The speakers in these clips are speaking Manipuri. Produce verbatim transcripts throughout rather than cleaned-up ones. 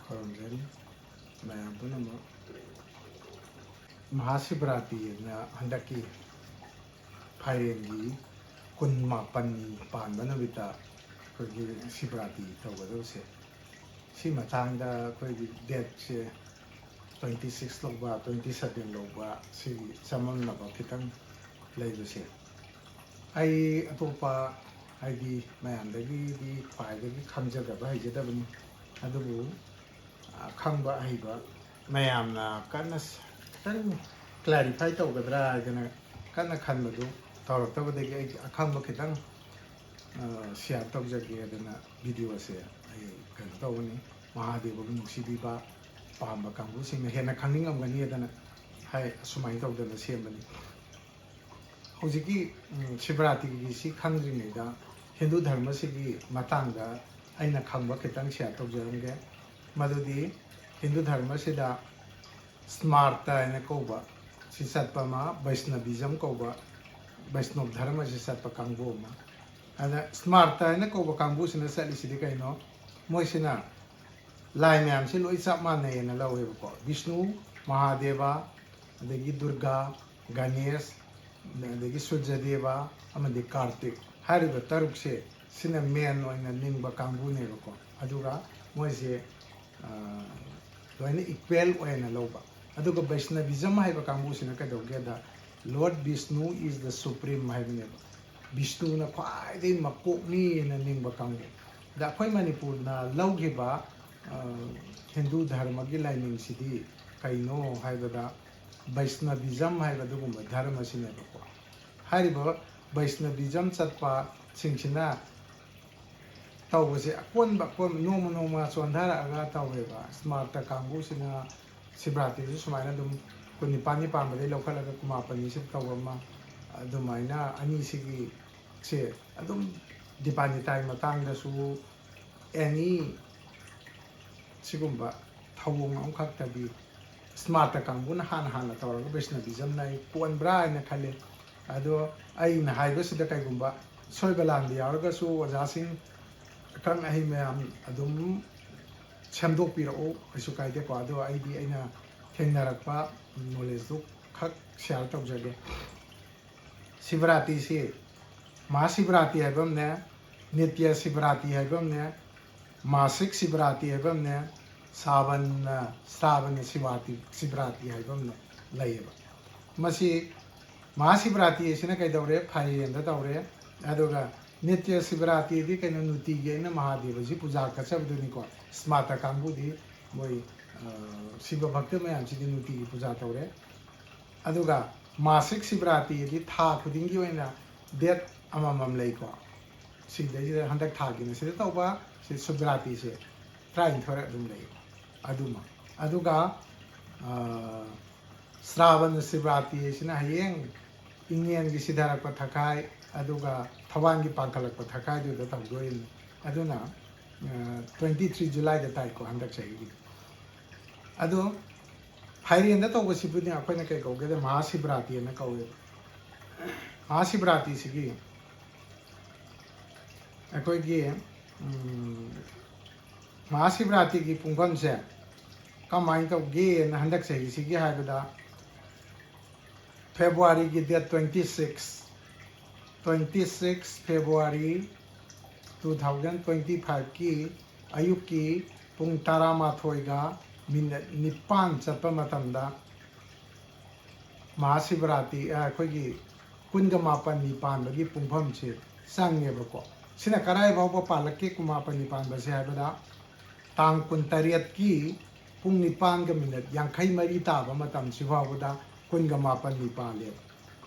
ꯈꯨꯔꯨꯝꯖꯔꯤ ꯃꯌꯥꯝ ꯄꯨꯝꯅꯃꯛ꯫ ꯃꯍꯥꯁꯤꯕꯔꯥꯇꯤꯅ ꯍꯟꯗꯛꯀꯤ ꯐꯥꯏꯔꯦꯟꯒꯤ ꯀꯨꯟ ꯃꯥꯄꯟꯅꯤ ꯄꯥꯟꯕ ꯅꯨꯃꯤꯠꯇ ꯑꯩꯈꯣꯏꯒꯤ ꯁꯤꯕꯔꯥꯇꯤ ꯇꯧꯒꯗꯕꯁꯦ, ꯁꯤ ꯃꯇꯥꯡꯗ ꯑꯩꯈꯣꯏꯒꯤ ꯗꯦꯠꯁꯦ twenty six ꯂꯧꯕ, twenty seven ꯂꯧꯕ, ꯁꯤꯒꯤ ꯆꯃꯝꯅꯕ ꯈꯤꯇꯪ ꯂꯩꯕꯁꯦ, ꯑꯩ ꯑꯇꯣꯞꯄ, ꯍꯥꯏꯗꯤ, ꯃꯌꯥꯝꯗꯒꯤꯗꯤ ꯈ꯭ꯋꯥꯏꯗꯒꯤ ꯈꯪꯖꯗꯕ ꯍꯩꯖꯗꯕꯅꯤ꯫ ꯑꯗꯨꯕꯨ ꯑꯈꯪꯕ ꯑꯍꯩꯕ ꯃꯌꯥꯝꯅ ꯀꯟꯅ ꯈꯤꯇꯪ clarify ꯇꯧꯒꯗ꯭ꯔꯥ ꯍꯥꯏꯗꯅ ꯀꯟꯅ ꯈꯟꯕꯗꯨ ꯇꯧꯔꯛꯇꯕꯗꯒꯤ ꯑꯩ ꯑꯈꯪꯕ ꯈꯤꯇꯪ share ꯇꯧꯖꯒꯦ ꯍꯥꯏꯗꯅ video ꯁꯦ ꯑꯩ ꯀꯩꯅꯣ ꯇꯧꯕꯅꯤ꯫ ꯃꯍꯥꯗꯦꯕꯕꯨ ꯅꯨꯡꯁꯤꯕꯤꯕ ꯄꯥꯝꯕ ꯀꯥꯡꯕꯨꯁꯤꯡꯅ ꯍꯦꯟꯅ ꯈꯪꯅꯤꯡꯉꯝꯒꯅꯤ ꯍꯥꯏꯗꯅ ꯍꯥꯏ, ꯑꯁꯨꯃꯥꯏꯅ ꯇꯧꯗꯅ ꯁꯦꯝꯕꯅꯤ꯫ ꯍꯧꯖꯤꯛꯀꯤ ꯁꯤꯕꯔꯥꯇꯤꯒꯤꯁꯤ ꯈꯪꯗ꯭ꯔꯤꯉꯩꯗ ꯍꯤꯟꯗꯨ ꯙꯔꯃꯁꯤꯒꯤ ꯃꯇꯥꯡꯗ ꯑꯩꯅ ꯈꯪꯕ ꯈꯤꯇꯪ share ꯇꯧꯖꯔꯝꯒꯦ꯫ ꯃꯗꯨꯗꯤ ꯍꯤꯟꯗꯨ ꯙꯔꯃꯁꯤꯗ ꯁ꯭ꯃꯥꯔꯇ ꯍꯥꯏꯅ ꯀꯧꯕ ꯁꯤ ꯆꯠꯄ ꯑꯃ, ꯕꯩꯁꯅꯕꯤꯖꯝ ꯀꯧꯕ ꯕꯩꯁꯅꯣꯞ ꯙꯔꯃꯁꯤ ꯆꯠꯄ ꯀꯥꯡꯕꯨ ꯑꯃ꯫ ꯑꯗ ꯁ꯭ꯃꯥꯔꯇ ꯍꯥꯏꯅ ꯀꯧꯕ ꯀꯥꯡꯕꯨꯁꯤꯅ ꯆꯠꯂꯤꯁꯤꯗꯤ ꯀꯩꯅꯣ? ꯃꯣꯏꯁꯤꯅ ꯂꯥꯏ ꯃꯌꯥꯝꯁꯤ ꯂꯣꯏ ꯆꯞ ꯃꯥꯟꯅꯩꯌꯦꯅ ꯂꯧꯋꯦꯕꯀꯣ꯫ ꯕꯤꯁꯅꯨ, ꯃꯍꯥꯗꯦꯕ, ꯑꯗꯒꯤ ꯗꯨꯔꯒꯥ, ꯒꯅꯦꯁ, ꯑꯗꯒꯤ ꯁꯨꯔꯖꯗꯦꯕ ꯑꯃꯗꯤ ꯀꯥꯔꯇꯤꯛ ꯍꯥꯏꯔꯤꯕ ꯇꯔꯨꯛꯁꯦ, ꯁꯤꯅ main ꯑꯣꯏꯅ ꯅꯤꯡꯕ ꯀꯥꯡꯕꯨꯅꯦꯕꯀꯣ꯫ ꯑꯗꯨꯒ ꯃꯣꯏꯁꯦ ꯂꯣꯏꯅ equal ꯑꯣꯏꯅ ꯂꯧꯕ꯫ ꯑꯗꯨꯒ ꯕꯩꯁꯅꯕꯤꯖꯝ ꯍꯥꯏꯕ ꯀꯥꯡꯕꯨꯁꯤꯅ ꯀꯩꯗꯧꯒꯦꯗ, Lord Vishnu is the supreme ꯍꯥꯏꯕꯅꯦꯕ꯫ ꯕꯤꯁꯅꯨꯅ ꯈ꯭ꯋꯥꯏꯗꯒꯤ ꯃꯀꯣꯛꯅꯤꯅ ꯅꯤꯡꯕ ꯀꯥꯡꯕꯨ꯫ ꯑꯗ ꯑꯩꯈꯣꯏ ꯃꯅꯤꯄꯨꯔꯅ ꯂꯧꯈꯤꯕ ꯍꯤꯟꯗꯨ ꯙꯔꯃꯒꯤ ꯂꯥꯏꯅꯤꯡꯁꯤꯗꯤ ꯀꯩꯅꯣ ꯍꯥꯏꯕꯗ, ꯕꯩꯁꯅꯕꯤꯖꯝ ꯍꯥꯏꯕ ꯑꯗꯨꯒꯨꯝꯕ ꯙꯔꯃꯁꯤꯅꯦꯕꯀꯣ꯫ ꯍꯥꯏꯔꯤꯕ ꯕꯩꯁꯅꯕꯤꯖꯝ ꯆꯠꯄꯁꯤꯡꯁꯤꯅ ꯇꯧꯕꯁꯦ ꯑꯀꯣꯟꯕ ꯑꯀꯣꯟꯕ ꯅꯣꯡꯃ ꯅꯣꯡꯃ ꯆꯣꯟꯊꯔꯛꯑꯒ ꯇꯧꯋꯦꯕ꯫ ꯁ꯭ꯃꯥꯔꯇ ꯀꯥꯡꯕꯨꯁꯤꯅ ꯁꯤꯕꯔꯥꯇꯤꯁꯨ ꯁꯨꯃꯥꯏꯅ ꯑꯗꯨꯝ ꯀꯨꯟ ꯅꯤꯄꯥꯟꯅꯤ ꯄꯥꯟꯕꯗꯒꯤ ꯂꯧꯈꯠꯂꯒ ꯀꯨꯟ ꯃꯥꯄꯟꯅꯤꯁꯤꯗ ꯇꯧꯕ ꯑꯃ, ꯑꯗꯨꯃꯥꯏꯅ ꯑꯅꯤꯁꯤꯒꯤꯁꯦ ꯑꯗꯨꯝ ꯗꯤꯄꯥꯅꯤꯇꯥꯏ ꯃꯇꯥꯡꯗꯁꯨ any ꯁꯤꯒꯨꯝꯕ ꯊꯧꯑꯣꯡ ꯑꯃꯈꯛꯇꯗꯤ ꯁ꯭ꯃꯥꯔꯇ ꯀꯥꯡꯕꯨꯅ ꯍꯥꯟꯅ ꯍꯥꯟꯅ ꯇꯧꯔꯒ ꯕꯩꯁꯅꯕꯤꯖꯝꯅ ꯑꯩ ꯀꯣꯟꯕ꯭ꯔꯥ ꯍꯥꯏꯅ ꯈꯜꯂꯤ꯫ ꯑꯗꯣ ꯑꯩꯅ ꯍꯥꯏꯕꯁꯤꯗ ꯀꯩꯒꯨꯝꯕ ꯁꯣꯏꯕ ꯂꯥꯟꯕ ꯌꯥꯎꯔꯒꯁꯨ ꯑꯣꯖꯥꯁꯤꯡ, ꯑꯈꯪ ꯑꯍꯩ ꯃꯌꯥꯝ ꯑꯗꯨꯝ ꯁꯦꯝꯗꯣꯛꯄꯤꯔꯛꯎ, ꯀꯩꯁꯨ ꯀꯥꯏꯗꯦꯀꯣ꯫ ꯑꯗꯣ ꯑꯩꯗꯤ ꯑꯩꯅ ꯊꯦꯡꯅꯔꯛꯄ ꯅꯣꯂꯦꯖꯇꯨ ꯈꯛ ꯁꯤꯌꯥꯔ ꯇꯧꯖꯒꯦ꯫ ꯁꯤꯕꯔꯥꯇꯤꯁꯤ, ꯃꯍꯥꯁꯤꯕꯔꯥꯇꯤ ꯍꯥꯏꯕ ꯑꯃꯅꯦ, ꯅꯤꯇ꯭ꯌ ꯁꯤꯕꯔꯥꯇꯤ ꯍꯥꯏꯕ ꯑꯃꯅꯦ, ꯃꯥꯁꯤꯛ ꯁꯤꯕꯔꯥꯇꯤ ꯍꯥꯏꯕ ꯑꯃꯅꯦ, ꯁ꯭ꯔꯥꯕꯟ, ꯁ꯭ꯔꯥꯕꯟ ꯁꯤꯕꯔꯥꯇꯤ, ꯁꯤꯕꯔꯥꯇꯤ ꯍꯥꯏꯕ ꯑꯃꯅꯦ ꯂꯩꯌꯦꯕ꯫ ꯃꯁꯤ ꯃꯍꯥꯁꯤꯕꯔꯥꯇꯤ ꯑꯁꯤꯅ ꯀꯩꯗꯧꯔꯦ? ꯐꯥꯏꯔꯦꯟꯗ ꯇꯧꯔꯦ꯫ ꯑꯗꯨꯒ ꯅꯤꯇ꯭ꯌ ꯁꯤꯕꯔꯥꯇꯤꯗꯤ ꯀꯩꯅꯣ? ꯅꯨꯡꯇꯤꯒꯤ ꯑꯩꯅ ꯃꯍꯥꯗꯦꯕꯁꯤ ꯄꯨꯖꯥ ꯀꯠꯆꯕꯗꯨꯅꯤꯀꯣ, ꯁ꯭ꯃꯥꯔꯇ ꯀꯥꯡꯕꯨꯗꯤ꯫ ꯃꯣꯏ, ꯑ, ꯁꯤꯕ ꯚꯛꯇ ꯃꯌꯥꯝꯁꯤꯗꯤ ꯅꯨꯡꯇꯤꯒꯤ ꯄꯨꯖꯥ ꯇꯧꯔꯦ꯫ ꯑꯗꯨꯒ ꯃꯥꯁꯤꯛ ꯁꯤꯕꯔꯥꯇꯤꯗꯤ ꯊꯥ ꯈꯨꯗꯤꯡꯒꯤ ꯑꯣꯏꯅ ꯗꯦꯠ ꯑꯃꯃꯝ ꯂꯩꯀꯣ꯫ ꯁꯤꯗꯩꯁꯤꯗ ꯍꯟꯗꯛ ꯊꯥꯒꯤꯅ ꯁꯤꯗ ꯇꯧꯕ ꯁꯤ ꯁꯤꯕꯔꯥꯇꯤꯁꯦ ꯇꯔꯥꯅꯤꯊꯣꯏꯔꯛ ꯑꯗꯨꯝ ꯂꯩ꯫ ꯑꯗꯨꯃ꯫ ꯑꯗꯨꯒ, ꯑ, ꯁ꯭ꯔꯥꯕꯟ ꯁꯤꯕꯔꯥꯇꯤ ꯑꯁꯤꯅ ꯍꯌꯦꯡ ꯏꯉꯦꯟꯒꯤ ꯁꯤꯊꯔꯛꯄ ꯊꯥꯈꯥꯏ, ꯑꯗꯨꯒ ꯊꯧꯋꯥꯟꯒꯤ ꯄꯥꯡꯈꯠꯂꯛꯄ ꯊꯥꯈꯥꯏꯗꯨꯗ ꯇꯧꯗꯣꯔꯤꯅꯤ꯫ ꯑꯗꯨꯅ, ꯑ, twenty three Julyꯗ ꯇꯥꯏꯀꯣ, ꯍꯟꯗꯛ ꯆꯍꯤꯒꯤ꯫ ꯑꯗꯣ ꯐꯥꯏꯔꯦꯟꯗ ꯇꯧꯕꯁꯤꯕꯨꯗꯤ ꯑꯩꯈꯣꯏꯅ ꯀꯩ ꯀꯧꯒꯦꯗ, ꯃꯍꯥꯁꯤꯕꯔꯥꯇꯤ ꯍꯥꯏꯅ ꯀꯧꯋꯦꯕ꯫ ꯃꯍꯥꯁꯤꯕꯔꯥꯇꯤꯁꯤꯒꯤ ꯑꯩꯈꯣꯏꯒꯤ, ꯎꯝ, ꯃꯍꯥꯁꯤꯕꯔꯥꯇꯤꯒꯤ ꯄꯨꯡꯐꯝꯁꯦ ꯀꯃꯥꯏꯅ ꯇꯧꯒꯦꯅ ꯍꯟꯗꯛ ꯆꯍꯤꯁꯤꯒꯤ ꯍꯥꯏꯕꯗ, ꯐꯦꯕ꯭ꯔꯨꯋꯥꯔꯤꯒꯤ date twenty six, twenty six February two thousand twenty fiveꯀꯤ ꯑꯌꯨꯛꯀꯤ ꯄꯨꯡ ꯇꯔꯥꯃꯥꯊꯣꯏꯒ ꯃꯤꯅꯠ ꯅꯤꯄꯥꯟ ꯆꯠꯄ ꯃꯇꯝꯗ ꯃꯍꯥꯁꯤꯕꯔꯥꯇꯤ, ꯑ, ꯑꯩꯈꯣꯏꯒꯤ ꯀꯨꯟꯒ ꯃꯥꯄꯟꯅꯤ ꯄꯥꯟꯕꯒꯤ ꯄꯨꯡꯐꯝꯁꯦ ꯆꯪꯉꯦꯕꯀꯣ꯫ ꯁꯤꯅ ꯀꯗꯥꯏ ꯐꯥꯎꯕ ꯄꯥꯜꯂꯛꯀꯦ, ꯀꯨꯟꯃꯥꯄꯟꯅꯤ ꯄꯥꯟꯕꯁꯦ ꯍꯥꯏꯕꯗ, ꯇꯥꯡ ꯀꯨꯟꯇꯔꯦꯠꯀꯤ ꯄꯨꯡ ꯅꯤꯄꯥꯟꯒ ꯃꯤꯅꯠ ꯌꯥꯡꯈꯩ ꯃꯔꯤ ꯇꯥꯕ ꯃꯇꯝꯁꯤ ꯐꯥꯎꯕꯗ ꯀꯨꯟꯒ ꯃꯥꯄꯟꯅꯤ ꯄꯥꯜꯂꯦꯕ꯫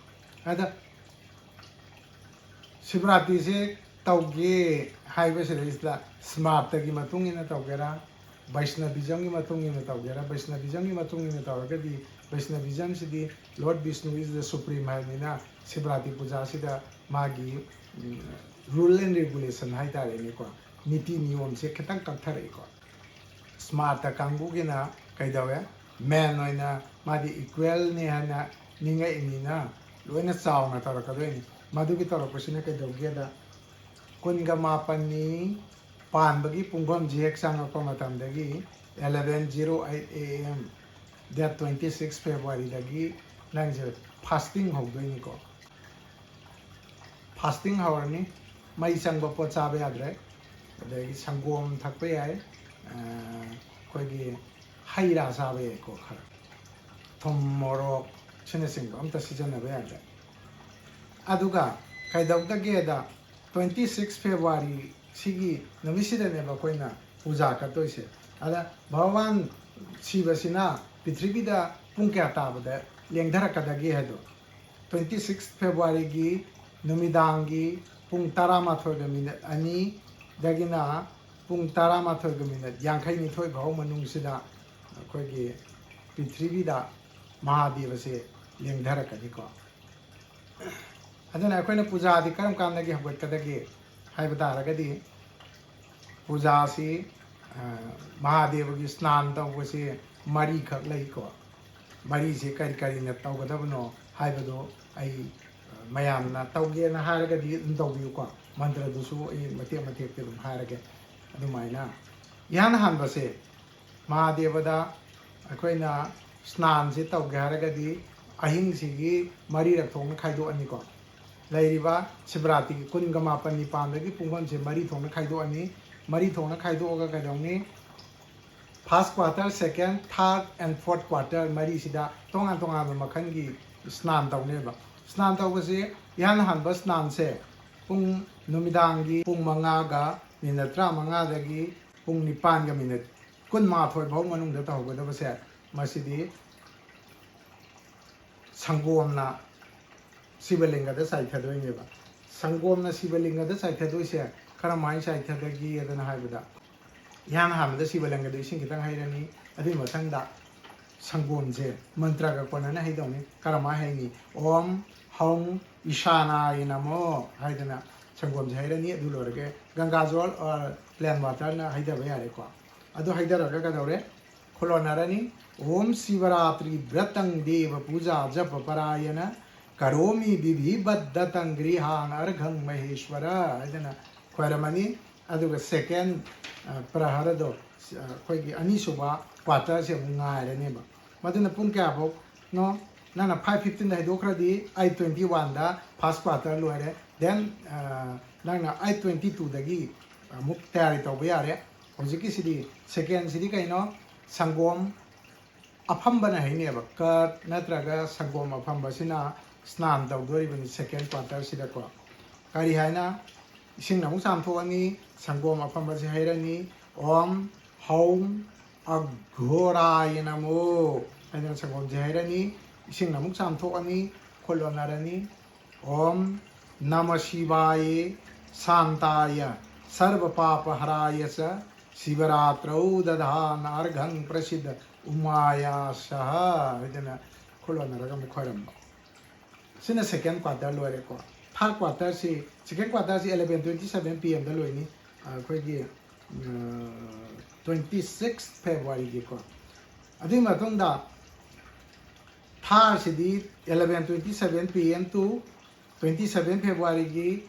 ꯑꯗ ꯁꯤꯕꯔꯥꯇꯤꯁꯦ ꯇꯧꯒꯦ ꯍꯥꯏꯕꯁꯤꯗꯩꯁꯤꯗ ꯁ꯭ꯃꯥꯔꯇꯒꯤ ꯃꯇꯨꯡ ꯏꯟꯅ ꯇꯧꯒꯦꯔꯥ, ꯕꯩꯁꯅꯕꯤꯖꯝꯒꯤ ꯃꯇꯨꯡ ꯏꯟꯅ ꯇꯧꯒꯦꯔꯥ, ꯕꯩꯁꯅꯕꯤꯖꯝꯒꯤ ꯃꯇꯨꯡ ꯏꯟꯅ ꯇꯧꯔꯒꯗꯤ, ꯕꯩꯁꯅꯕꯤꯖꯝꯁꯤꯗꯤ Lord Vishnu is the supreme ꯍꯥꯏꯕꯅꯤꯅ, ꯁꯤꯕꯔꯥꯇꯤ ꯄꯨꯖꯥꯁꯤꯗ ꯃꯥꯒꯤ, ꯎꯝ, rule and regulation ꯍꯥꯏꯇꯥꯔꯦꯅꯦꯀꯣ, ꯅꯤꯇꯤ ꯅꯤꯌꯣꯝꯁꯦ ꯈꯤꯇꯪ ꯀꯛꯊꯔꯛꯏꯀꯣ꯫ ꯁ꯭ꯃꯥꯔꯇ ꯀꯥꯡꯕꯨꯒꯤꯅ ꯀꯩꯗꯧꯋꯦ? ꯃꯦꯟ ꯑꯣꯏꯅ ꯃꯥꯗꯤ ꯏꯀ꯭ꯋꯦꯜꯅꯤ ꯍꯥꯏꯅ ꯅꯤꯡꯉꯛꯏꯅꯤꯅ ꯂꯣꯏꯅ ꯆꯥꯎꯅ ꯇꯧꯔꯛꯀꯗꯣꯏꯅꯤ꯫ ꯃꯗꯨꯒꯤ ꯇꯧꯔꯛꯄꯁꯤꯅ ꯀꯩꯗꯧꯒꯦꯗ, ꯀꯨꯟꯒ ꯃꯥꯄꯟꯅꯤ ꯄꯥꯟꯕꯒꯤ ꯄꯨꯡꯐꯝꯁꯤ ꯍꯦꯛ ꯆꯪꯉꯛꯄ ꯃꯇꯝꯗꯒꯤ eleven zero eight A M, date twenty six February ꯗꯒꯤ ꯅꯪꯁꯦ fasting ꯍꯧꯗꯣꯏꯅꯤꯀꯣ꯫ Fasting ꯍꯧꯔꯅꯤ꯫ ꯃꯩ ꯆꯪꯕ ꯄꯣꯠ ꯆꯥꯕ ꯌꯥꯗ꯭ꯔꯦ꯫ ꯑꯗꯒꯤ ꯁꯪꯒꯣꯝ ꯊꯛꯄ ꯌꯥꯏ꯫ ꯑꯩꯈꯣꯏꯒꯤ ꯍꯩ ꯔꯥ ꯆꯥꯕ ꯌꯥꯏꯀꯣ ꯈꯔ꯫ ꯊꯨꯝ, ꯃꯣꯔꯣꯛ, ꯁꯤꯅꯆꯤꯡꯕ ꯑꯝꯇ ꯁꯤꯖꯤꯟꯅꯕ ꯌꯥꯗ꯭ꯔꯦ꯫ ꯑꯗꯨꯒ ꯀꯩꯗꯧꯗꯒꯦꯗ, twenty six February ꯁꯤꯒꯤ ꯅꯨꯃꯤꯠꯁꯤꯗꯅꯦꯕ ꯑꯩꯈꯣꯏꯅ ꯄꯨꯖꯥ ꯀꯠꯇꯣꯏꯁꯦ꯫ ꯑꯗ ꯚꯒꯋꯥꯟ ꯁꯤꯕꯁꯤꯅ ꯄ꯭ꯔꯤꯊꯤꯕꯤꯗ ꯄꯨꯡ ꯀꯌꯥ ꯇꯥꯕꯗ ꯂꯦꯡꯊꯔꯛꯀꯗꯒꯦ ꯍꯥꯏꯗꯣ, twenty six February ꯒꯤ ꯅꯨꯃꯤꯗꯥꯡꯒꯤ ꯄꯨꯡ ꯇꯔꯥꯃꯥꯊꯣꯏꯒ ꯃꯤꯅꯠ ꯑꯅꯤꯗꯒꯤꯅ ꯄꯨꯡ ꯇꯔꯥꯃꯥꯊꯣꯏꯒ ꯃꯤꯅꯠ ꯌꯥꯡꯈꯩ ꯅꯤꯊꯣꯏ ꯐꯥꯎ ꯃꯅꯨꯡꯁꯤꯗ ꯑꯩꯈꯣꯏꯒꯤ ꯄ꯭ꯔꯤꯊꯤꯕꯤꯗ ꯃꯍꯥꯗꯦꯕꯁꯦ ꯂꯦꯡꯊꯔꯛꯀꯅꯤꯀꯣ꯫ ꯑꯗꯨꯅ ꯑꯩꯈꯣꯏꯅ ꯄꯨꯖꯥꯗꯤ ꯀꯔꯝ ꯀꯥꯟꯗꯒꯤ ꯍꯧꯒꯠꯀꯗꯒꯦ ꯍꯥꯏꯕ ꯇꯥꯔꯒꯗꯤ, ꯄꯨꯖꯥꯁꯤ ꯃꯍꯥꯗꯦꯕꯒꯤ ꯁ꯭ꯅꯥꯟ ꯇꯧꯕꯁꯤ ꯃꯔꯤꯈꯛ ꯂꯩꯀꯣ꯫ ꯃꯔꯤꯁꯤ ꯀꯔꯤ ꯀꯔꯤꯅ ꯇꯧꯒꯗꯕꯅꯣ ꯍꯥꯏꯕꯗꯨ ꯑꯩ ꯃꯌꯥꯝꯅ ꯇꯧꯒꯦꯅ ꯍꯥꯏꯔꯒꯗꯤ ꯑꯗꯨꯝ ꯇꯧꯕꯤꯌꯨꯀꯣ꯫ ꯃꯟꯇ꯭ꯔꯗꯨꯁꯨ ꯑꯩ ꯃꯇꯦꯛ ꯃꯇꯦꯛꯇꯤ ꯑꯗꯨꯝ ꯍꯥꯏꯔꯒꯦ꯫ ꯑꯗꯨꯃꯥꯏꯅ ꯏꯍꯥꯟ ꯍꯥꯟꯕꯁꯦ ꯃꯍꯥꯗꯦꯕꯗ ꯑꯩꯈꯣꯏꯅ ꯁ꯭ꯅꯥꯟꯁꯦ ꯇꯧꯒꯦ ꯍꯥꯏꯔꯒꯗꯤ ꯑꯍꯤꯡꯁꯤꯒꯤ ꯃꯔꯤꯔꯛ ꯊꯣꯛꯅ ꯈꯥꯏꯗꯣꯛꯑꯅꯤꯀꯣ꯫ ꯂꯩꯔꯤꯕ ꯁꯤꯕꯔꯥꯇ꯭ꯔꯤꯒꯤ ꯀꯨꯟꯒ ꯃꯥꯄꯟꯅꯤ ꯄꯥꯟꯕꯒꯤ ꯄꯨꯡꯐꯝꯁꯦ ꯃꯔꯤ ꯊꯣꯛꯅ ꯈꯥꯏꯗꯣꯛꯑꯅꯤ꯫ ꯃꯔꯤ ꯊꯣꯛꯅ ꯈꯥꯏꯗꯣꯛꯑꯒ ꯀꯩꯗꯧꯅꯤ? First quarter, second, third and fourth quarter ꯃꯔꯤꯁꯤꯗ ꯇꯣꯉꯥꯟ ꯇꯣꯉꯥꯟꯕ ꯃꯈꯜꯒꯤ ꯁ꯭ꯅꯥꯟ ꯇꯧꯅꯦꯕ꯫ ꯁ꯭ꯅꯥꯟ ꯇꯧꯕꯁꯤ ꯏꯍꯥꯟ ꯍꯥꯟꯕ ꯁ꯭ꯅꯥꯟꯁꯦ ꯄꯨꯡ, ꯅꯨꯃꯤꯗꯥꯡꯒꯤ ꯄꯨꯡ ꯃꯉꯥꯒ ꯃꯤꯅꯠ ꯇꯔꯥꯃꯉꯥꯗꯒꯤ ꯄꯨꯡ ꯅꯤꯄꯥꯟꯒ ꯃꯤꯅꯠ ꯀꯨꯟꯃꯥꯊꯣꯏ ꯐꯥꯎ ꯃꯅꯨꯡꯗ ꯇꯧꯍꯧꯒꯗꯕꯁꯦ, ꯃꯁꯤꯗꯤ ꯁꯪꯒꯣꯝꯅ ꯁꯤꯕꯂꯤꯡꯒꯗ ꯆꯥꯏꯊꯗꯣꯏꯅꯦꯕ꯫ ꯁꯪꯒꯣꯝꯅ ꯁꯤꯕꯂꯤꯡꯒꯗ ꯆꯥꯏꯊꯗꯣꯏꯁꯦ ꯀꯔꯝꯍꯥꯏꯅ ꯆꯥꯏꯊꯗꯒꯦ ꯑꯗꯨꯅ ꯍꯥꯏꯕꯗ, ꯏꯍꯥꯟ ꯍꯥꯟꯕꯗ ꯁꯤꯕꯂꯤꯡꯒꯗ ꯏꯁꯤꯡ ꯈꯤꯇꯪ ꯍꯩꯔꯅꯤ꯫ ꯑꯗꯨꯒꯤ ꯃꯊꯪꯗ ꯁꯪꯒꯣꯝꯁꯦ ꯃꯟꯇ꯭ꯔꯒ ꯀꯣꯟꯅꯅ ꯍꯩꯗꯧꯅꯤ꯫ ꯀꯔꯝꯍꯥꯏꯅ ꯍꯩꯅꯤ? "ꯑꯣꯝ ꯍꯧꯝ ꯏꯁꯥꯅꯥꯌ ꯅꯃꯣ" ꯍꯥꯏꯗꯅ ꯁꯪꯒꯣꯝꯁꯦ ꯍꯩꯔꯅꯤ꯫ ꯑꯗꯨ ꯂꯣꯏꯔꯒ ꯒꯪꯒꯥꯖꯣꯜ, ꯑ, plain water ꯅ ꯍꯩꯗꯕ ꯌꯥꯔꯦꯀꯣ꯫ ꯑꯗꯨ ꯍꯩꯗꯔꯒ ꯀꯩꯗꯧꯔꯦ? ꯈꯨꯂꯣꯟꯅꯔꯅꯤ꯫ "ꯑꯣꯝ ꯁꯤꯕꯔꯥꯇ꯭ꯔꯤ ꯕ꯭ꯔꯇꯪ ꯗꯦꯕ ꯄꯨꯖꯥ ꯖꯄ ꯄꯔꯥꯌꯅ ꯀꯔꯣꯃꯤ ꯕꯤꯙꯤꯕꯠ ꯗꯇꯪ ꯒ꯭ꯔꯤꯍꯥꯟ ꯑꯔꯘꯪ ꯃꯍꯦꯁ꯭ꯋꯔ" ꯍꯥꯏꯗꯅ ꯈꯣꯏꯔꯝꯃꯅꯤ꯫ ꯑꯗꯨꯒ second ꯄ꯭ꯔꯍꯔꯗꯣ ꯑꯩꯈꯣꯏꯒꯤ ꯑꯅꯤꯁꯨꯕ quarterꯁꯦ ꯑꯃꯨꯛ ꯉꯥꯏꯔꯅꯦꯕ꯫ ꯃꯗꯨꯅ ꯄꯨꯡ ꯀꯌꯥꯐꯥꯎꯅꯣ? ꯅꯪꯅ five fifteen ꯍꯩꯗꯣꯛꯈ꯭ꯔꯗꯤ eight twenty oneꯗ first quarter ꯂꯣꯏꯔꯦ꯫ Then ꯅꯪꯅ eight twenty twoꯗꯒꯤ ꯑꯃꯨꯛ ꯇꯌꯥꯔꯤ ꯇꯧꯕ ꯌꯥꯔꯦ꯫ ꯍꯧꯖꯤꯛꯀꯤꯁꯤꯗꯤ secondꯁꯤꯗꯤ ꯀꯩꯅꯣ? ꯁꯪꯒꯣꯝ ꯑꯐꯝꯕꯅ ꯍꯩꯅꯦꯕ꯫ ꯀꯔꯗ ꯅꯠꯇ꯭ꯔꯒ ꯁꯪꯒꯣꯝ ꯑꯐꯝꯕꯁꯤꯅ ꯁ꯭ꯅꯥꯟ ꯇꯧꯗꯣꯔꯤꯕꯅꯤ second quarterꯁꯤꯗꯀꯣ꯫ ꯀꯔꯤ ꯍꯥꯏꯅ? ꯏꯁꯤꯡꯅ ꯑꯃꯨꯛ ꯆꯥꯝꯊꯣꯛꯑꯅꯤ, ꯁꯪꯒꯣꯝ ꯑꯐꯝꯕꯁꯤ ꯍꯩꯔꯅꯤ꯫ "Om Haum Aghoraaya Namo" ꯍꯥꯏꯗꯅ ꯁꯪꯒꯣꯝꯁꯤ ꯍꯩꯔꯅꯤ, ꯏꯁꯤꯡꯅ ꯑꯃꯨꯛ ꯆꯥꯝꯊꯣꯛꯑꯅꯤ, ꯈꯨꯠ ꯑꯣꯟꯅꯔꯅꯤ꯫ "Om Namah Shivaya Shantāya Sarva Papa Harāya ca Shivaratrau Dadhāna Argham Prasiddha Umayā Saha" ꯍꯥꯏꯗꯅ ꯈꯨꯠ ꯑꯣꯟꯅꯔꯒ ꯑꯃꯨꯛ ꯈꯣꯏꯔꯝꯕ꯫ ꯁꯤꯅ second quarter ꯂꯣꯏꯔꯦꯀꯣ꯫ Third quarterꯁꯤ, second quarterꯁꯤ eleven twenty seven P Mꯗ ꯂꯣꯏꯅꯤ, ꯑꯩꯈꯣꯏꯒꯤ twenty six Februaryꯒꯤꯀꯣ꯫ ꯑꯗꯨꯒꯤ ꯃꯇꯨꯡꯗ thirdꯁꯤꯗꯤ eleven twenty seven P M to twenty seven Februaryꯒꯤ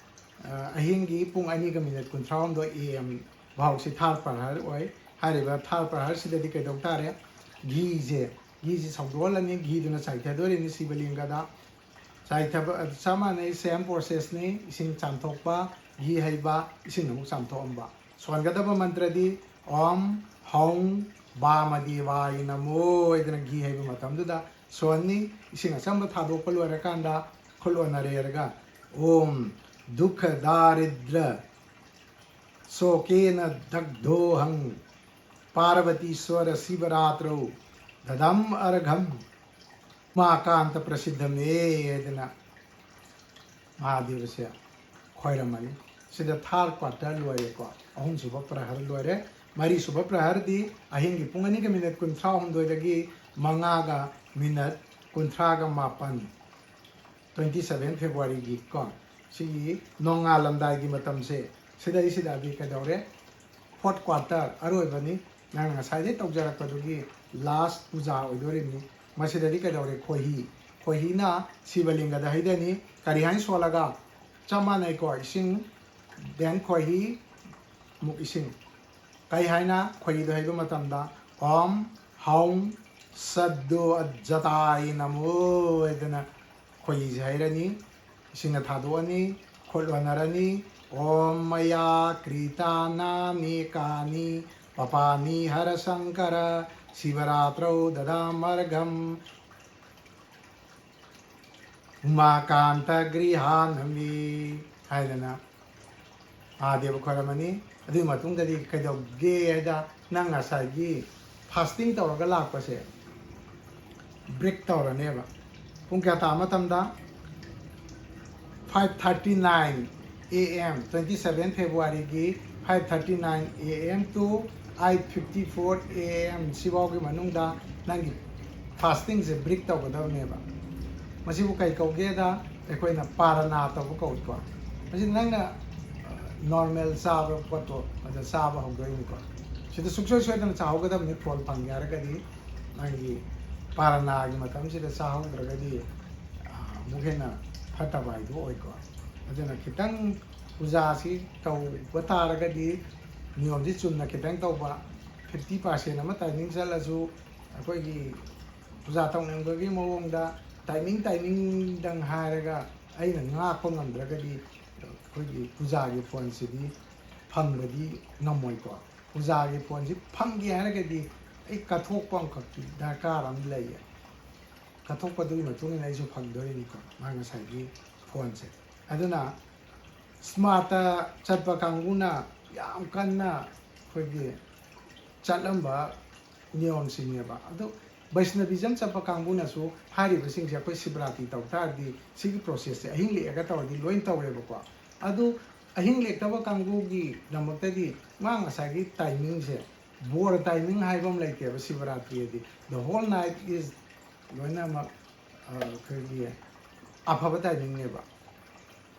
ꯑꯍꯤꯡꯒꯤ ꯄꯨꯡ ꯑꯅꯤꯒ ꯃꯤꯅꯠ ꯀꯨꯟꯊ꯭ꯔꯥ ꯍꯨꯝꯗꯣꯏ A M ꯐꯥꯎꯁꯤ third ꯄ꯭ꯔꯍꯔ ꯑꯣꯏ꯫ ꯍꯥꯏꯔꯤꯕ third ꯄ꯭ꯔꯍꯔꯁꯤꯗꯗꯤ ꯀꯩꯗꯧ ꯇꯥꯔꯦ? ꯘꯤꯁꯦ, ꯘꯤꯁꯦ ꯁꯧꯗꯣꯛꯍꯜꯂꯅꯤ, ꯘꯤꯗꯨꯅ ꯆꯥꯏꯊꯗꯣꯔꯤꯅꯤ ꯁꯤꯕꯂꯤꯡꯒꯗ꯫ ꯆꯥꯏꯊꯕ ꯆꯞ ꯃꯥꯟꯅꯩ, same processꯅꯤ꯫ ꯏꯁꯤꯡ ꯆꯥꯝꯊꯣꯛꯄ, ꯘꯤ ꯍꯩꯕ, ꯏꯁꯤꯡ ꯑꯃꯨꯛ ꯆꯥꯝꯊꯣꯛꯑꯝꯕ꯫ ꯁꯣꯟꯒꯗꯕ ꯃꯟꯇ꯭ꯔꯗꯤ "Om Haum Vāmadevāya Namo" ꯍꯥꯏꯗꯅ ꯘꯤ ꯍꯩꯕ ꯃꯇꯝꯗꯨꯗ ꯁꯣꯟꯅꯤ꯫ ꯏꯁꯤꯡ ꯑꯆꯝꯕ ꯊꯥꯗꯣꯛꯄ ꯂꯣꯏꯔꯀꯥꯟꯗ ꯈꯨꯠ ꯑꯣꯟꯅꯔꯦꯔꯒ "Om Dukha Daridra Sokena Dagdhoham Parvatī Sora Shivaratrau Dadham Argham Umakanta Prasiddha Me" ꯍꯥꯏꯗꯅ ꯃꯍꯥꯗꯦꯕꯁꯦ ꯈꯣꯏꯔꯝꯃꯅꯤ꯫ ꯁꯤꯗ third quarter ꯂꯣꯏꯔꯦꯀꯣ, ꯑꯍꯨꯝꯁꯨꯕ ꯄ꯭ꯔꯍꯔ ꯂꯣꯏꯔꯦ꯫ ꯃꯔꯤꯁꯨꯕ ꯄ꯭ꯔꯍꯔꯗꯤ ꯑꯍꯤꯡꯒꯤ ꯄꯨꯡ ꯑꯅꯤꯒ ꯃꯤꯅꯠ ꯀꯨꯟꯊ꯭ꯔꯥ ꯍꯨꯝꯗꯣꯏꯗꯒꯤ ꯃꯉꯥꯒ ꯃꯤꯅꯠ ꯀꯨꯟꯊ꯭ꯔꯥꯒ ꯃꯥꯄꯟ, twenty seven Februaryꯒꯤ ꯀꯣ, ꯁꯤꯒꯤ ꯅꯣꯡꯉꯥꯜꯂꯝꯗꯥꯏꯒꯤ ꯃꯇꯝꯁꯦ, ꯁꯤꯗꯩꯁꯤꯗꯗꯤ ꯀꯩꯗꯧꯔꯦ? Fourth quarter ꯑꯔꯣꯏꯕꯅꯤ꯫ ꯅꯪꯅ ꯉꯁꯥꯏꯗꯩ ꯇꯧꯖꯔꯛꯄꯗꯨꯒꯤ last ꯄꯨꯖꯥ ꯑꯣꯏꯗꯣꯔꯤꯕꯅꯤ꯫ ꯃꯁꯤꯗꯗꯤ ꯀꯩꯗꯧꯔꯦ? ꯈꯣꯏꯍꯤ, ꯈꯣꯏꯍꯤꯅ ꯁꯤꯕꯂꯤꯡꯒꯗ ꯍꯩꯗꯅꯤ꯫ ꯀꯔꯤ ꯍꯥꯏꯅ ꯁꯣꯜꯂꯒ? ꯆꯞ ꯃꯥꯟꯅꯩꯀꯣ, ꯏꯁꯤꯡ, then ꯈꯣꯏꯍꯤ, ꯑꯃꯨꯛ ꯏꯁꯤꯡ꯫ ꯀꯩ ꯍꯥꯏꯅ ꯈꯣꯏꯍꯤꯗꯣ ꯍꯩꯕ ꯃꯇꯝꯗ, "ꯑꯣꯝ ꯍꯧꯝ ꯁꯗꯣ ꯑꯖꯇꯥꯌ ꯅꯃꯣ" ꯍꯥꯏꯗꯅ ꯈꯣꯏꯍꯤꯁꯦ ꯍꯩꯔꯅꯤ, ꯏꯁꯤꯡꯅ ꯊꯥꯗꯣꯛꯑꯅꯤ, ꯈꯨꯠ ꯂꯣꯟꯅꯔꯅꯤ꯫ "ꯑꯣꯝ ꯃꯌꯥ ꯀ꯭ꯔꯤꯇꯥꯅꯥꯅꯦꯀꯥꯅꯤ ꯄꯄꯥꯅꯤ ꯍꯔ ꯁꯪꯀꯔ ꯁꯤꯕꯔꯥꯇ꯭ꯔꯧ ꯗꯗꯥꯃꯔꯒꯝ ꯎꯃꯥꯀꯥꯟꯇ ꯒ꯭ꯔꯤꯍꯥꯅꯃꯤ" ꯍꯥꯏꯗꯅ ꯃꯍꯥꯗꯦꯕ ꯈꯣꯏꯔꯝꯃꯅꯤ꯫ ꯑꯗꯨꯒꯤ ꯃꯇꯨꯡꯗꯗꯤ ꯀꯩꯗꯧꯒꯦ ꯍꯥꯏꯗ, ꯅꯪ ꯉꯁꯥꯏꯒꯤ ꯐꯥꯁꯇꯤꯡ ꯇꯧꯔꯒ ꯂꯥꯛꯄꯁꯦ ꯕ꯭ꯔꯦꯛ ꯇꯧꯔꯅꯦꯕ꯫ ꯄꯨꯡ ꯀꯌꯥ ꯇꯥꯕ ꯃꯇꯝꯗ? Five thirty nine A M, twenty seven February ꯒꯤ five thirty nine A M to eight fifty four A M ꯁꯤꯐꯥꯎꯒꯤ ꯃꯅꯨꯡꯗ ꯅꯪꯒꯤ ꯐꯥꯁꯇꯤꯡꯁꯦ ꯕ꯭ꯔꯦꯛ ꯇꯧꯒꯗꯕꯅꯦꯕ꯫ ꯃꯁꯤꯕꯨ ꯀꯩ ꯀꯧꯒꯦꯗ, ꯑꯩꯈꯣꯏꯅ ꯄꯥꯔꯅꯥ ꯇꯧꯕ ꯀꯧꯏꯀꯣ꯫ ꯃꯁꯤ ꯅꯪꯅ ꯅꯣꯔꯃꯦꯜ ꯆꯥꯕ ꯄꯣꯠꯇꯣ ꯑꯗ ꯆꯥꯕ ꯍꯧꯗꯣꯏꯅꯤꯀꯣ꯫ ꯁꯤꯗ ꯁꯨꯡꯁꯣꯏ ꯁꯣꯏꯗꯅ ꯆꯥꯍꯧꯒꯗꯕꯅꯤ, ꯐꯣꯜ ꯐꯪꯒꯦ ꯍꯥꯏꯔꯒꯗꯤ꯫ ꯅꯪꯒꯤ ꯄꯥꯔꯅꯥꯒꯤ ꯃꯇꯝꯁꯤꯗ ꯆꯥꯍꯧꯗ꯭ꯔꯒꯗꯤ ꯑꯃꯨꯛ ꯍꯦꯟꯅ ꯐꯠꯇꯕ ꯍꯥꯏꯗꯨ ꯑꯣꯏꯀꯣ꯫ ꯑꯗꯨꯅ ꯈꯤꯇꯪ ꯄꯨꯖꯥꯁꯤ ꯇꯧꯕ ꯇꯥꯔꯒꯗꯤ ꯅꯤꯌꯣꯝꯁꯤ ꯆꯨꯝꯅ ꯈꯤꯇꯪ ꯇꯧꯕ, fifty percent ꯑꯃ ꯇꯥꯏꯃꯤꯡ ꯆꯠꯂꯁꯨ ꯑꯩꯈꯣꯏꯒꯤ ꯄꯨꯖꯥ ꯇꯧꯅꯤꯡꯕꯒꯤ ꯃꯑꯣꯡꯗ ꯇꯥꯏꯃꯤꯡ ꯇꯥꯏꯃꯤꯡꯗꯪ ꯍꯥꯏꯔꯒ ꯑꯩꯅ ꯉꯥꯛꯄ ꯉꯝꯗ꯭ꯔꯒꯗꯤ ꯑꯩꯈꯣꯏꯒꯤ ꯄꯨꯖꯥꯒꯤ ꯐꯣꯟꯁꯤꯗꯤ ꯐꯪꯕꯗꯤ ꯉꯝꯃꯣꯏꯀꯣ꯫ ꯄꯨꯖꯥꯒꯤ ꯐꯣꯟꯁꯤ ꯐꯪꯒꯦ ꯍꯥꯏꯔꯒꯗꯤ ꯑꯩ ꯀꯠꯊꯣꯛꯄ ꯑꯃꯈꯛꯇꯤ ꯗꯔꯀꯥꯔ ꯑꯃ ꯂꯩꯌꯦ꯫ ꯀꯠꯊꯣꯛꯄꯗꯨꯒꯤ ꯃꯇꯨꯡ ꯏꯟꯅ ꯑꯩꯁꯨ ꯐꯪꯗꯣꯔꯤꯅꯤꯀꯣ, ꯃꯥ ꯉꯁꯥꯏꯒꯤ ꯐꯣꯟꯁꯦ꯫ ꯑꯗꯨꯅ ꯁ꯭ꯃꯥꯔꯠꯇ ꯆꯠꯄ ꯀꯥꯡꯕꯨꯅ ꯌꯥꯝ ꯀꯟꯅ ꯑꯩꯈꯣꯏꯒꯤ ꯆꯠꯂꯝꯕ ꯅꯤꯌꯣꯝꯁꯤꯡꯅꯦꯕ꯫ ꯑꯗꯨ ꯕꯩꯁꯅꯕꯤꯖꯝ ꯆꯠꯄ ꯀꯥꯡꯕꯨꯅꯁꯨ ꯍꯥꯏꯔꯤꯕꯁꯤꯡꯁꯦ ꯑꯩꯈꯣꯏ ꯁꯤꯕꯔꯥꯇ꯭ꯔꯤ ꯇꯧ ꯇꯥꯔꯗꯤ ꯁꯤꯒꯤ ꯄ꯭ꯔꯣꯁꯦꯁꯁꯦ ꯑꯍꯤꯡ ꯂꯦꯛꯑꯒ ꯇꯧꯔꯗꯤ ꯂꯣꯏ ꯇꯧꯋꯦꯕꯀꯣ꯫ ꯑꯗꯨ ꯑꯍꯤꯡ ꯂꯦꯛꯇꯕ ꯀꯥꯡꯕꯨꯒꯤ ꯃꯥ ꯉꯁꯥꯏꯒꯤ ꯇꯥꯏꯃꯤꯡꯁꯦ, ꯕꯣꯔ ꯇꯥꯏꯃꯤꯡ ꯍꯥꯏꯕ ꯑꯃ ꯂꯩꯇꯦꯕ ꯁꯤꯕꯔꯥꯇ꯭ꯔꯤꯗꯗꯤ꯫ The whole night is ꯂꯣꯏꯅꯃꯛ, ꯑ, ꯑꯩꯈꯣꯏꯒꯤ ꯑꯐꯕ ꯇꯥꯏꯃꯤꯡꯅꯦꯕ꯫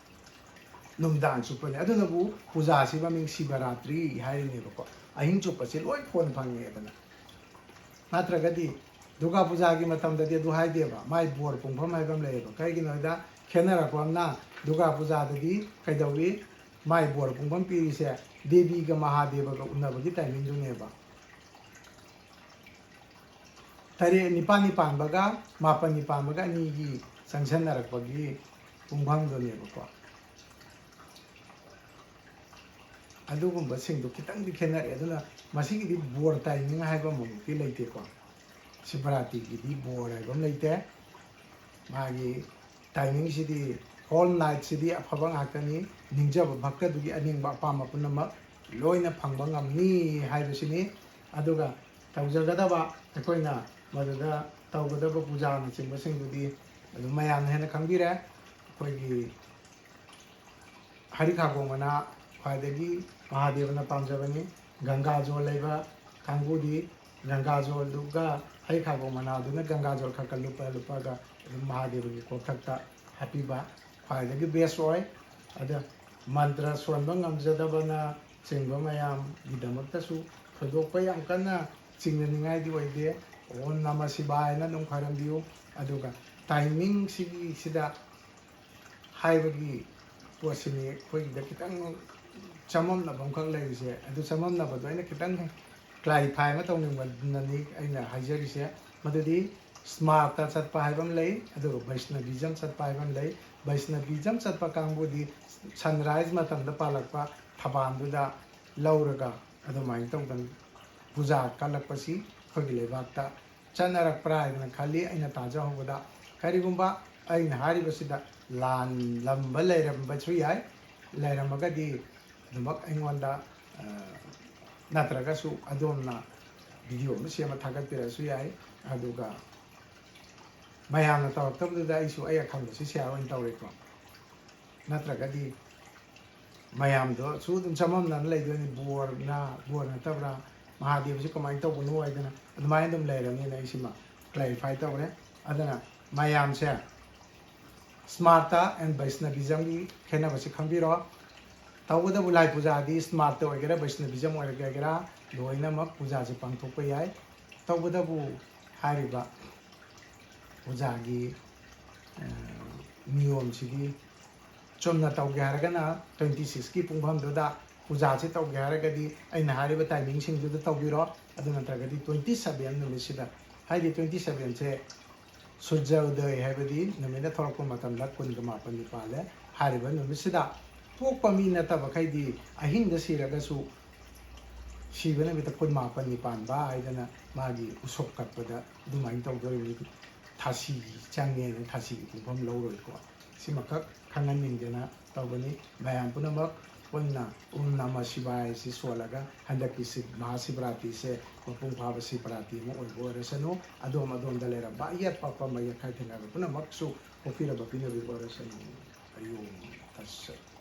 ꯅꯨꯡꯗꯥꯡ ꯆꯨꯞꯄꯅꯦ꯫ ꯑꯗꯨꯅꯕꯨ ꯄꯨꯖꯥꯁꯤ ꯃꯃꯤꯡ ꯁꯤꯕꯔꯥꯇ꯭ꯔꯤ ꯍꯥꯏꯔꯤꯅꯦꯕꯀꯣ꯫ ꯑꯍꯤꯡ ꯆꯨꯞꯄꯁꯦ ꯂꯣꯏ ꯐꯣꯟ ꯐꯪꯉꯦꯗꯅ꯫ ꯅꯠꯇ꯭ꯔꯒꯗꯤ ꯗꯨꯔꯒꯥ ꯄꯨꯖꯥꯒꯤ ꯃꯇꯝꯗꯗꯤ ꯑꯗꯨ ꯍꯥꯏꯗꯦꯕ, ꯃꯥꯏ ꯕꯣꯔ ꯄꯨꯡꯐꯝ ꯍꯥꯏꯕ ꯑꯃ ꯂꯩꯌꯦꯕ꯫ ꯀꯩꯒꯤꯅꯣ ꯍꯥꯏꯗ, ꯈꯦꯠꯅꯔꯛꯄ ꯑꯃꯅ ꯗꯨꯔꯒꯥ ꯄꯨꯖꯥꯗꯗꯤ ꯀꯩꯗꯧꯏ? ꯃꯥꯏ ꯕꯣꯔ ꯄꯨꯡꯐꯝ ꯄꯤꯔꯤꯁꯦ ꯗꯦꯕꯤꯒ ꯃꯍꯥꯗꯦꯕꯒ ꯎꯅꯕꯒꯤ ꯇꯥꯏꯃꯤꯡꯗꯨꯅꯦꯕ꯫ ꯇꯔꯦꯠꯅꯤ ꯄꯥꯟꯅꯤ ꯄꯥꯟꯕꯒ ꯃꯥꯄꯟꯅꯤ ꯄꯥꯟꯕꯒ ꯑꯅꯤꯒꯤ ꯆꯪꯁꯟꯅꯔꯛꯄꯒꯤ ꯄꯨꯡꯐꯝꯗꯨꯅꯦꯕꯀꯣ꯫ ꯑꯗꯨꯒꯨꯝꯕꯁꯤꯡꯗꯣ ꯈꯤꯇꯪꯗꯤ ꯈꯦꯠꯅꯔꯦ꯫ ꯑꯗꯨꯅ ꯃꯁꯤꯒꯤꯗꯤ ꯕꯣꯔ ꯇꯥꯏꯃꯤꯡ ꯍꯥꯏꯕ ꯑꯃꯃꯨꯛꯇꯤ ꯂꯩꯇꯦꯀꯣ꯫ ꯁꯤꯕꯔꯥꯇꯤꯒꯤꯗꯤ ꯕꯣꯔ ꯍꯥꯏꯕ ꯑꯃ ꯂꯩꯇꯦ꯫ ꯃꯥꯒꯤ ꯇꯥꯏꯃꯤꯡꯁꯤꯗꯤ, ꯍꯣꯜ ꯅꯥꯏꯠꯁꯤꯗꯤ ꯑꯐꯕ ꯉꯥꯛꯇꯅꯤ꯫ ꯅꯤꯡꯖꯕ ꯚꯛꯇꯗꯨꯒꯤ ꯑꯅꯤꯡꯕ ꯑꯄꯥꯝꯕ ꯄꯨꯝꯅꯃꯛ ꯂꯣꯏꯅ ꯐꯪꯕ ꯉꯝꯅꯤ ꯍꯥꯏꯕꯁꯤꯅꯤ꯫ ꯑꯗꯨꯒ ꯇꯧꯖꯒꯗꯕ, ꯑꯩꯈꯣꯏꯅ ꯃꯗꯨꯗ ꯇꯧꯒꯗꯕ ꯄꯨꯖꯥꯅꯆꯤꯡꯕꯁꯤꯡꯗꯨꯗꯤ ꯑꯗꯨꯝ ꯃꯌꯥꯝꯅ ꯍꯦꯟꯅ ꯈꯪꯕꯤꯔꯦ꯫ ꯑꯩꯈꯣꯏꯒꯤ ꯍꯔꯤꯈꯥꯒꯣꯡ ꯃꯅꯥ ꯈ꯭ꯋꯥꯏꯗꯒꯤ ꯃꯍꯥꯗꯦꯕꯅ ꯄꯥꯝꯖꯕꯅꯤ꯫ ꯒꯪꯒꯥꯖꯣꯜ ꯂꯩꯕ ꯀꯥꯡꯕꯨꯗꯤ ꯒꯪꯒꯥꯖꯣꯜꯗꯨꯒ ꯍꯔꯤꯈꯥꯒꯣꯡ ꯃꯅꯥꯗꯨꯅ ꯒꯪꯒꯥꯖꯣꯜ ꯈꯔ ꯈꯔ ꯂꯨꯞꯄ ꯂꯨꯞꯄꯒ ꯑꯗꯨꯝ ꯃꯍꯥꯗꯦꯕꯒꯤ ꯀꯣꯛꯊꯛꯇ ꯍꯥꯞꯄꯤꯕ ꯈ꯭ꯋꯥꯏꯗꯒꯤ ꯕꯦꯁ ꯑꯣꯏ꯫ ꯑꯗ ꯃꯟꯇ꯭ꯔ ꯁꯣꯟꯕ ꯉꯝꯖꯗꯕꯅ ꯆꯤꯡꯕ ꯃꯌꯥꯝꯒꯤꯗꯃꯛꯇꯁꯨ ꯊꯣꯏꯗꯣꯛꯄ ꯌꯥꯝ ꯀꯟꯅ ꯆꯤꯡꯅꯅꯤꯡꯉꯥꯏꯗꯤ ꯑꯣꯏꯗꯦ꯫ ꯑꯣꯝ ꯅꯃ ꯁꯤꯕꯥꯌꯅ ꯑꯗꯨꯝ ꯈꯣꯏꯔꯝꯕꯤꯌꯨ꯫ ꯑꯗꯨꯒ ꯇꯥꯏꯃꯤꯡꯁꯤꯒꯤꯁꯤꯗ ꯍꯥꯏꯕꯒꯤ ꯄꯣꯠꯁꯤꯅꯤ ꯑꯩꯈꯣꯏꯒꯤꯗ ꯈꯤꯇꯪ ꯆꯃꯝꯅꯕ ꯑꯃꯈꯛ ꯂꯩꯔꯤꯁꯦ꯫ ꯑꯗꯨ ꯆꯃꯝꯅꯕꯗꯣ ꯑꯩꯅ ꯈꯤꯇꯪ ꯀ꯭ꯂꯥꯔꯤꯐꯥꯏ ꯑꯃ ꯇꯧꯅꯤꯡꯕꯗꯨꯅꯅꯤ ꯑꯩꯅ ꯍꯥꯏꯖꯔꯤꯁꯦ꯫ ꯃꯗꯨꯗꯤ ꯁ꯭ꯃꯥꯔꯇ ꯆꯠꯄ ꯍꯥꯏꯕ ꯑꯃ ꯂꯩ, ꯑꯗꯨꯒ ꯕꯩꯁꯅꯕꯤꯖꯝ ꯆꯠꯄ ꯍꯥꯏꯕ ꯑꯃ ꯂꯩ꯫ ꯕꯩꯁꯅꯕꯤꯖꯝ ꯆꯠꯄ ꯀꯥꯡꯕꯨꯗꯤ ꯁꯟꯔꯥꯏꯁ ꯃꯇꯝꯗ ꯄꯥꯜꯂꯛꯄ ꯊꯕꯥꯜꯗꯨꯗ ꯂꯧꯔꯒ ꯑꯗꯨꯃꯥꯏꯅ ꯇꯧꯗꯅ ꯄꯨꯖꯥ ꯀꯠꯂꯛꯄꯁꯤ ꯑꯩꯈꯣꯏꯒꯤ ꯂꯩꯕꯥꯛꯇ ꯆꯠꯅꯔꯛꯄ꯭ꯔꯥ ꯍꯥꯏꯗꯅ ꯈꯜꯂꯤ꯫ ꯑꯩꯅ ꯇꯥꯖꯍꯧꯕꯗ ꯀꯔꯤꯒꯨꯝꯕ ꯑꯩꯅ ꯍꯥꯏꯔꯤꯕꯁꯤꯗ ꯂꯥꯜꯂꯝꯕ ꯂꯩꯔꯝꯕꯁꯨ ꯌꯥꯏ꯫ ꯂꯩꯔꯝꯃꯒꯗꯤ ꯑꯗꯨꯃꯛ ꯑꯩꯉꯣꯟꯗ, ꯑ, ꯅꯠꯇ꯭ꯔꯒꯁꯨ ꯑꯗꯣꯝꯅ ꯚꯤꯗꯤꯑꯣ ꯑꯃ ꯁꯦꯝꯃ ꯊꯥꯒꯠꯄꯤꯔꯛꯑꯁꯨ ꯌꯥꯏ꯫ ꯑꯗꯨꯒ ꯃꯌꯥꯝꯅ ꯇꯧꯔꯛꯇꯕꯗꯨꯗ ꯑꯩꯁꯨ ꯑꯩ ꯑꯈꯪꯕꯁꯤ ꯁꯤꯌꯥꯔ ꯑꯣꯏꯅ ꯇꯧꯔꯦꯀꯣ꯫ ꯅꯠꯇ꯭ꯔꯒꯗꯤ ꯃꯌꯥꯝꯗꯣꯁꯨ ꯑꯗꯨꯝ ꯆꯃꯝꯅꯅ ꯂꯩꯗꯣꯏꯅꯤ, ꯕꯣꯔꯅ, ꯕꯣꯔ ꯅꯠꯇꯕ꯭ꯔꯥ, ꯃꯍꯥꯗꯦꯕꯁꯤ ꯀꯃꯥꯏꯅ ꯇꯧꯕꯅꯣ ꯍꯥꯏꯗꯅ ꯑꯗꯨꯃꯥꯏꯅ ꯑꯗꯨꯝ ꯂꯩꯔꯕꯅꯤꯅ ꯑꯩꯁꯤꯃ ꯀ꯭ꯂꯦꯔꯤꯐꯥꯏ ꯇꯧꯔꯦ꯫ ꯑꯗꯨꯅ ꯃꯌꯥꯝꯁꯦ ꯁ꯭ꯃꯥꯔꯇ ꯑꯦꯟ ꯕꯩꯁꯅꯕꯤꯖꯝꯒꯤ ꯈꯦꯠꯅꯕꯁꯤ ꯈꯪꯕꯤꯔꯣ꯫ ꯇꯧꯕꯇꯕꯨ ꯂꯥꯏ ꯄꯨꯖꯥꯗꯤ ꯁ꯭ꯃꯥꯔꯇ ꯑꯣꯏꯒꯦꯔꯥ, ꯕꯩꯁꯅꯕꯤꯖꯝ ꯑꯣꯏꯒꯦꯔꯥ, ꯂꯣꯏꯅꯃꯛ ꯄꯨꯖꯥꯁꯦ ꯄꯥꯡꯊꯣꯛꯄ ꯌꯥꯏ꯫ ꯇꯧꯕꯇꯕꯨ ꯍꯥꯏꯔꯤꯕ ꯄꯨꯖꯥꯒꯤ, ꯑ, ꯅꯤꯌꯣꯝꯁꯤꯗꯤ ꯆꯨꯝꯅ ꯇꯧꯒꯦ ꯍꯥꯏꯔꯒꯅ twenty sixꯀꯤ ꯄꯨꯡꯐꯝꯗꯨꯗ ꯄꯨꯖꯥꯁꯦ ꯇꯧꯒꯦ ꯍꯥꯏꯔꯒꯗꯤ ꯑꯩꯅ ꯍꯥꯏꯔꯤꯕ timingꯁꯤꯡꯗꯨꯗ ꯇꯧꯕꯤꯔꯣ꯫ ꯑꯗꯨ ꯅꯠꯇ꯭ꯔꯒꯗꯤ twenty seven ꯅꯨꯃꯤꯠꯁꯤꯗ, ꯍꯥꯏꯗꯤ twenty sevenꯁꯦ ꯁꯨꯔꯖ ꯎꯗꯌ ꯍꯥꯏꯕꯗꯤ ꯅꯨꯃꯤꯠꯅ ꯊꯣꯛꯂꯛꯄ ꯃꯇꯝꯗ ꯀꯨꯟꯒ ꯃꯥꯄꯟꯅꯤ ꯄꯥꯜꯂꯦ꯫ ꯍꯥꯏꯔꯤꯕ ꯅꯨꯃꯤꯠꯁꯤꯗ ꯄꯣꯛꯄ ꯃꯤ ꯅꯠꯇꯕꯈꯩꯗꯤ ꯑꯍꯤꯡꯗ ꯁꯤꯔꯒꯁꯨ ꯁꯤꯕ ꯅꯨꯃꯤꯠꯇ ꯀꯨꯟ ꯃꯥꯄꯟꯅꯤ ꯄꯥꯟꯕ ꯍꯥꯏꯗꯅ ꯃꯥꯒꯤ ꯎꯁꯣꯞ ꯀꯠꯄꯗ ꯑꯗꯨꯃꯥꯏꯅ ꯇꯧꯗꯣꯔꯤꯕꯅꯤ꯫ ꯊꯥꯁꯤ ꯆꯪꯉꯦꯅ ꯊꯥꯁꯤꯒꯤ ꯄꯨꯡꯐꯝ ꯂꯧꯔꯣꯏꯀꯣ꯫ ꯁꯤꯃꯈꯛ ꯈꯪꯍꯟꯅꯤꯡꯗꯅ ꯇꯧꯕꯅꯤ꯫ ꯃꯌꯥꯝ ꯄꯨꯝꯅꯃꯛ ꯄꯨꯟꯅ ꯎꯝ ꯅꯃ ꯁꯤꯚꯥꯌꯁꯤ ꯁꯣꯜꯂꯒ ꯍꯟꯗꯛꯀꯤ ꯁꯤ ꯃꯍꯥꯁꯤꯕꯔꯥꯇ꯭ꯔꯤꯁꯦ ꯃꯄꯨꯡ ꯐꯥꯕ ꯁꯤꯕꯔꯥꯇ꯭ꯔꯤ ꯑꯃ ꯑꯣꯏꯕ ꯑꯣꯏꯔꯁꯅꯨ꯫ ꯑꯗꯣꯝ ꯑꯗꯣꯝꯗ ꯂꯩꯔꯝꯕ ꯑꯌꯦꯠꯄ ꯑꯄꯝꯕ ꯌꯦꯛꯈꯥꯏ ꯊꯦꯡꯅꯕ ꯄꯨꯝꯅꯃꯛꯁꯨ ꯀꯣꯛꯄꯤꯔꯕ ꯄꯤꯅꯕꯤꯕ ꯑꯣꯏꯔꯁꯅꯨ꯫ ꯍꯔꯤ ꯑꯣꯝ ꯇꯠꯁꯠ꯫